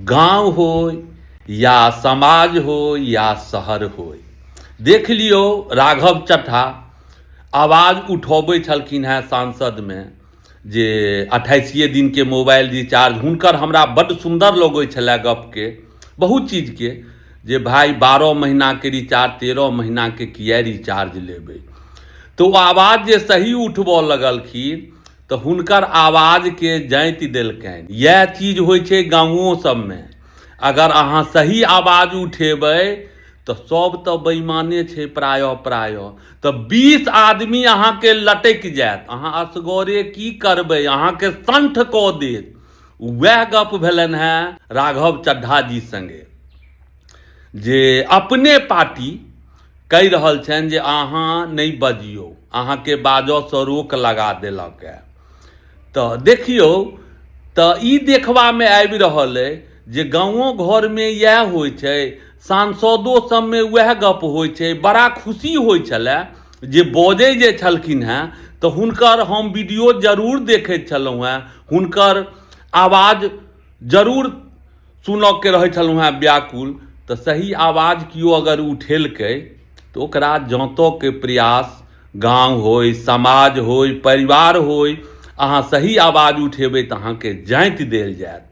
गाँव होइ या समाज होइ या शहर होइ। देख लियौ, राघव चड्ढा आवाज उठबै छलखिन हेँ सांसदमे जे 28 दिनके मोबाइल रिचार्ज, हुनकर हमरा बड्ड सुन्दर लगै छलए गपके बहुत चीजके, जे भाय 12 महीनाके रिचार्ज 13 महीनाके किए रिचार्ज लेबै। तऽ ओ आवाज जे सही उठबऽ लगलखिन तऽ हुनकर आवाजके जाँति देलकनि। इएह चीज होइ छै गाँवो सबमे, अगर अहाँ सही आवाज उठेबै तऽ सब तऽ बेईमाने छै प्रायः प्रायः, तऽ 20 आदमी अहाँके लटकि जायत, अहाँ असगरे की करबै, अहाँके संठ कऽ देत। वएह गप भेलनि हेँ राघव चड्ढा जी संगे, जे अपने पार्टी कहि रहल छनि जे अहाँ नहि बजियौ, अहाँके बाजऽसँ रोक लगा देलक। तऽ देखियौ, तऽ ई देखबामे आबि रहल अइ जे गाँवो घरमे इएह होइ छै, सांसदो सबमे उएह गप होइ छै। बड़ा खुशी होइ छलए जे बजै जे छलखिन हेँ तऽ हुनकर हम वीडियो जरूर देखैत छलहुँ हेँ, हुनकर आवाज जरूर सुनऽके रहै छलहुँ हेँ व्याकुल। तऽ सही आवाज केओ अगर उठेलकै तऽ ओकरा जाँतऽके प्रयास गाँव होइ, समाज होइ, परिवार होइ, अहाँ सही आवाज उठेबै तऽ अहाँके जाँति देल जायत।